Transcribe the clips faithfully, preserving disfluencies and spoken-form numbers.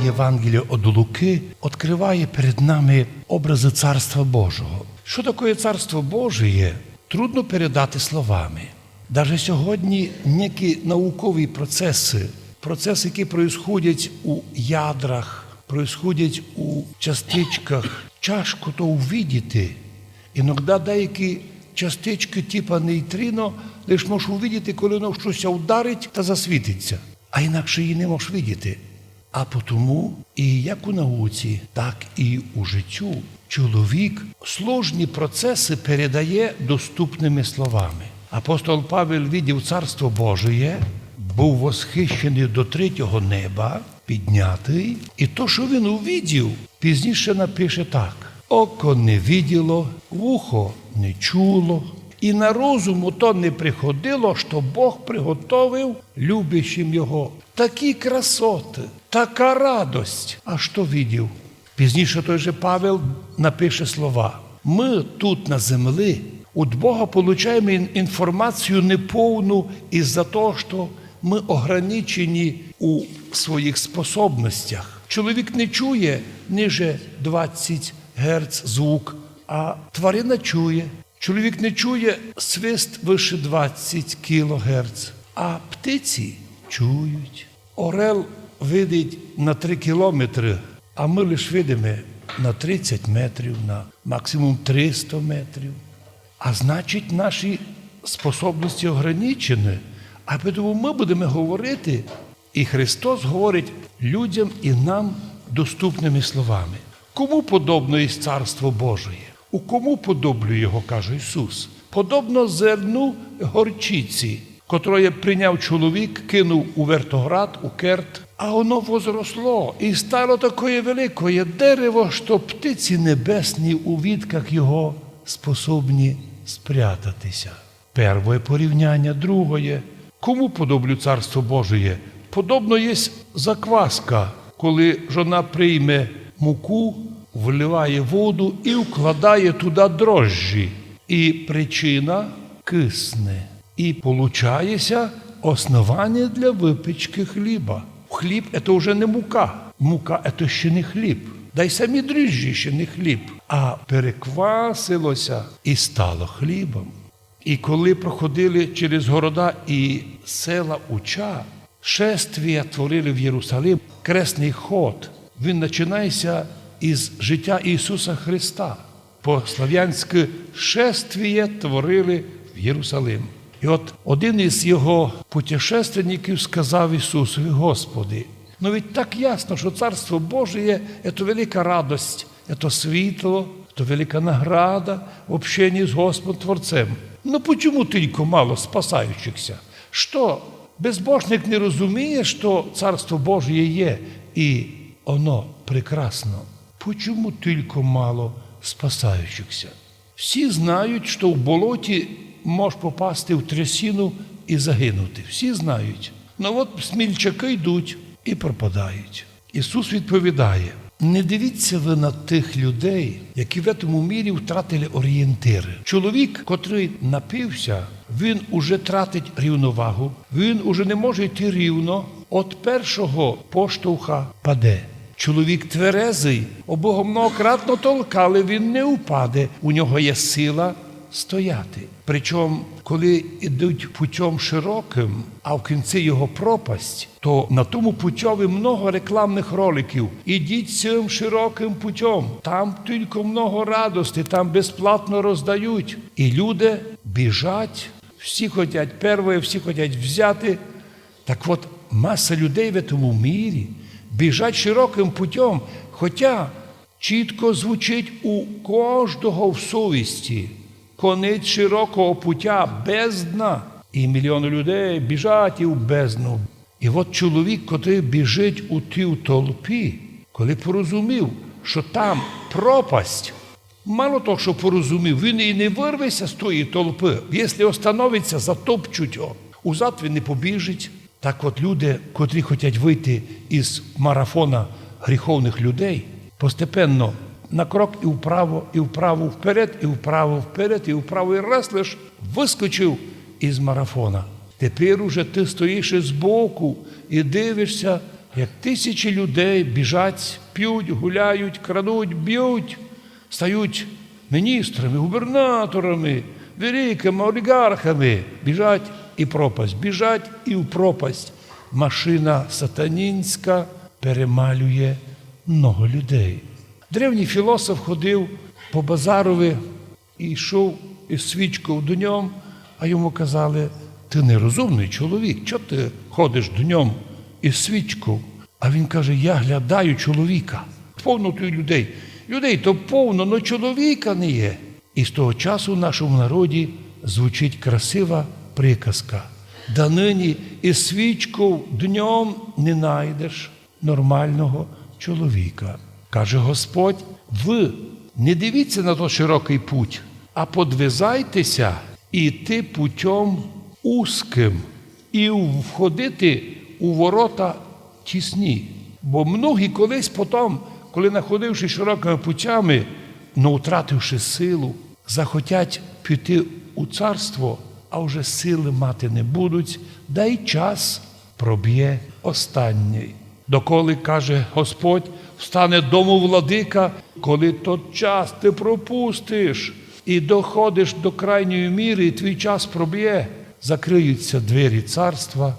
Євангеліє од Луки відкриває перед нами образи Царства Божого. Що таке Царство Божіє, трудно передати словами. Даже сьогодні ніякі наукові процеси, процеси, які происходять у ядрах, происходять у частичках, тяжко то увидіти. Іноді деякі частички, типа нейтрино, лиш можеш увидіти, коли воно в щось ударить та засвітиться. А інакше її не можеш видіти. А потому і як у науці, так і у життю чоловік сложні процеси передає доступними словами. Апостол Павел видів Царство Божіє, був восхищений до третього неба, піднятий, і то, що він увидів, пізніше напише так: «Око не виділо, вухо не чуло, і на розум то не приходило, що Бог приготовив любящим його». Такі красоти, така радость. А що видів? Пізніше той же Павел напише слова: «Мы тут на землі від Бога получаємо ін-, інформацію неповну із-за того, що мы ограничені у своїх способностях». Чоловік не чує ниже двадцять герц звук, а тварина чує. Чоловік не чує свист выше двадцять кілогерц, а птиці чують. Орел видить на три кілометри, а мы лиш видиме на тридцять метрів, на максимум триста метрів. А значить, наші способності ограничені. А тому мы будеме говорити, і Христос говорить людям і нам доступними словами. Кому подобно єсть Царство Божоє? У кому подоблю його, каже Ісус? Подобно зерну горчиці, котроє прийняв чоловік, кинув у вертоград, у керт, а воно возросло і стало такоє великоє дерево, што птиці небесні у вітках його способні спрятатися. Первоє порівняння, другоє. Кому подоблю Царство Божоє? Подобно єсть закваска, коли жона прийме муку, вливає воду і вкладає туды дрожжі. І причина кисне. І получає ся основаня для выпечкы хліба. Хліб — это вже не мука. Мука — это ще не хліб. Да й самі дріжджі ще не хліб. А переквасило ся і стало хлібом. І коли проходили через города і села Уча, шествія творили в Єрусалим, кресный ход, він начинає ся із життя Ісуса Христа. По-славянськы шествіє творили в Єрусалим. І от один із його путешественників сказав Ісусові: «Господи, ну ведь так ясно, што Царство Божоє — это велика радость, это світло, это велика награда в общенні з Господом Творцем. Ну почему тілько мало спасаючыхся? Што, безбожник не розуміє, што Царство Божоє є і оно прекрасно? Почему тілько мало спасаючыхся? Всі знають, што в болоті мож попасти в трясину і загинути. Всі знають. Ну от смільчакы йдуть і пропадають». Ісус відповідає: «Не дивіться вы на тых людей, які в этому мірі втратили орієнтиры. Чоловік, котрый напився, він уже тратить рівновагу, він уже не може йти рівно, от першого поштовха паде. Чоловік тверезый, обы го многократно толкали, він не упаде, у нього є сила стояти». Причому, коли йдуть путьом широкым, а в кінці його пропасть, то на тому путьови много рекламных роликів: «Ідіть сим широкым путьом, там тілько много радости, там безплатно роздають». І люди біжать, всі хотять первоє, всі хотять взяти. Так от, маса людей в этому мірі біжать широкым путьом, хотя чітко звучить у кождого в совісті: конець широкого путя — бездна. І мільйоны людей біжать і в бездну. І от чоловік, котрый біжить у тій толпі, коли порозумів, што там пропасть, мало того, што порозумів, він і не вырве ся з тої толпы. Якщо остановить ся, затопчуть го. Узад він не побіжить. Так от люди, котрі хотять выйти із марафона гріховных людей, постепенно на крок і вправо, і вправо вперед, і вправо вперед, і вправо, і раз лиш выскочив із марафона. Тепер уже ты стоїш збоку і дивишся, Як тисячі людей біжать, п'ють, гуляють, крадуть, б'ють, стають міністрами, губернаторами, великими оліґархами, біжать і пропасть, біжать і в пропасть. Машина сатанінська перемалює много людей. Древній філософ ходив по базарови і йшов із свічков дньом, а йому казали: «Ты нерозумный чоловік, чого ты ходиш дньом із свічков?» А він каже: «Я глядаю чоловіка. Повно тут людей. Людей то повно, но чоловіка не є». І з того часу в нашому народі звучить красива приказка: «Да нині із свічков дньом не найдеш нормального чоловіка». Каже Господь: «Вы не дивіться на тот широкый путь, а подвизайте ся іти путьом узкым і входити у ворота тісні. Бо многі колись потом, коли находивши широкыми путями, но втративши силу, захотять піти у царство, а вже силы мати не будуть, да й час проб'є останній». Доколи, каже Господь, встане дому владика, коли тот час ты пропустиш і доходиш до крайньої міры, і твій час проб'є, закриються двері царства,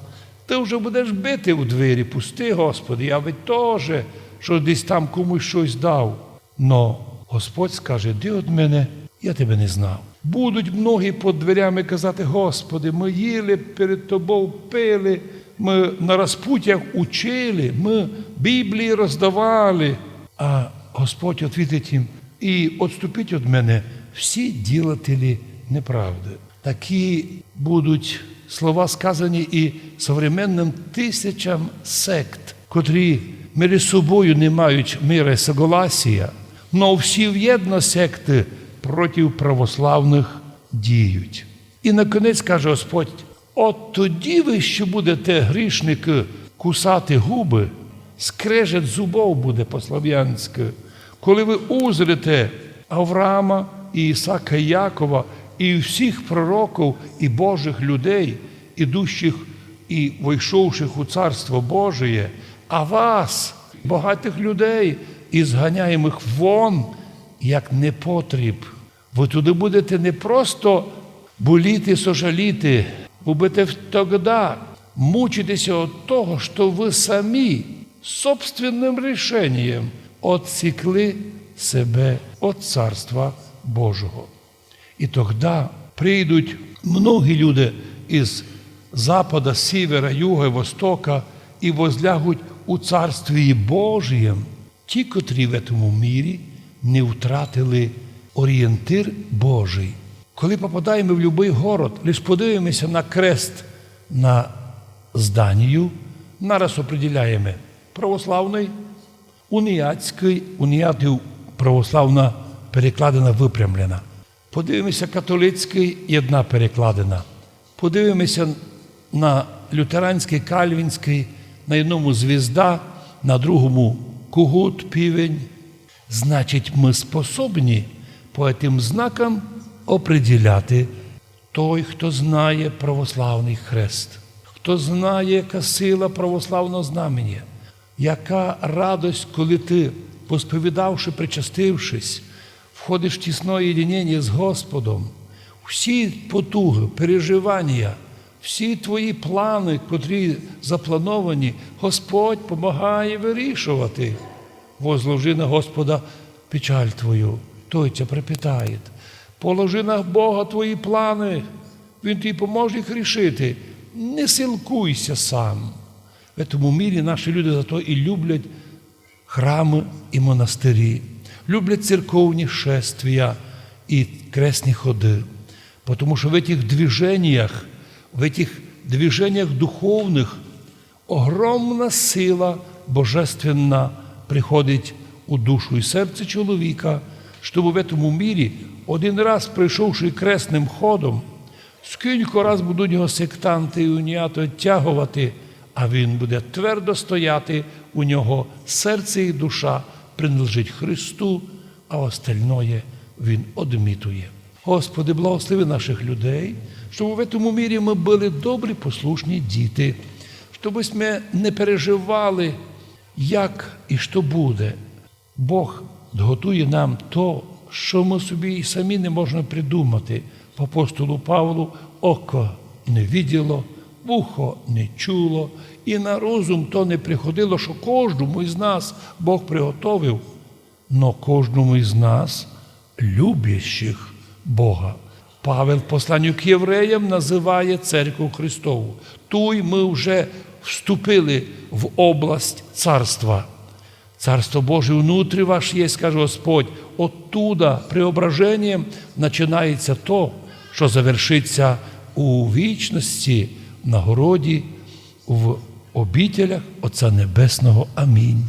ты вже будеш бити у двері: «Пусти, Господи, я ведь тоже, що десь там комусь щось дав». Но Господь скаже: «Іди од мене, я тебе не знав». Будуть многі під дверями казати: «Господи, мы їли перед тобою, пили, мы на розпутях учили, мы Біблії роздавали». А Господь отвітить їм: «І отступіть од мене, всі ділателі неправды». Такі будуть слова сказані і современным тисячам сект, котрі між собою не мають мира і согласія, но всі вєдно секты проти православных діють. І наконець каже Господь: «От тоді вы ще будете, грішникы, кусати губы, скрежет зубов буде по-славянськы, коли вы узрите Авраама і Ісака і Якова і всіх пророков і Божих людей, ідущих і войшовших у Царство Божіє, а вас, богатых людей, изганяємых вон, як непотріб». Вы туды будете не просто боліти, сожаліти, вы будете тогда мучитися од того, што вы самі собственным рішенієм отсікли себе од Царства Божого. І тогда прийдуть многі люди із запада, сівера, юга і востока і возлягуть у Царстві Божієм, ті, котрі в этому мірі не втратили орієнтир Божий. Коли попадаєме в любый город, лиш подивимося на крест на зданію, нараз определяєме: православный, уніатськый, уніатів православна перекладина выпрямлена. Подивимося, католицькый, єдна перекладина. Подивимося на лютеранськый, кальвінськый, на єдному звізда, на другому кугут, півень. Значить, мы способні по этим знакам определяти: той, хто знає православный хрест, хто знає, яка сила православного знаменя, яка радость, коли ты, посповідавши, причастившись, входиш в тісне єдиніння з Господом. Всі потугы, переживанія, всі твої планы, котрі заплановані, Господь помагає вирішовати. Возложи на Господа печаль твою, той тя препитає. Положи на Бога твої планы, Він тобі поможе їх рішити. Не силкуйся сам. В этому мірі наші люди зато і люблять храмы і монастирі, люблять церковні шествія і кресні ходы, потому што в этих движеніях, в этих движеніях духовных огромна сила божественна приходить у душу і серце чоловіка, щоб в этому мірі, один раз пройшовши кресным ходом, скілько раз будуть його сектанты і уніаты оттяговати, а він буде твердо стояти, у нього серце і душа принадлежить Христу, а остальноє він одмітує. Господи, благослови наших людей, щоб в этому мірі мы были добрі, послушні діти, Тобы сьме не переживали, як і што буде. Бог готує нам то, што мы собі і самі не можеме придумати. По апостолу Павлу: око не виділо, вухо не чуло, і на розум то не приходило, што кожному із нас Бог приготовив, но кожному із нас, любящих Бога. Павел в посланню к євреям называє церкву Христову. Туй мы вже вступили в область царства. Царство Божие внутрі ваш єсть, каже Господь. Оттуда преображенням начинається то, што завершиться у вічности на городі, в обителях Отця Небесного. Амінь.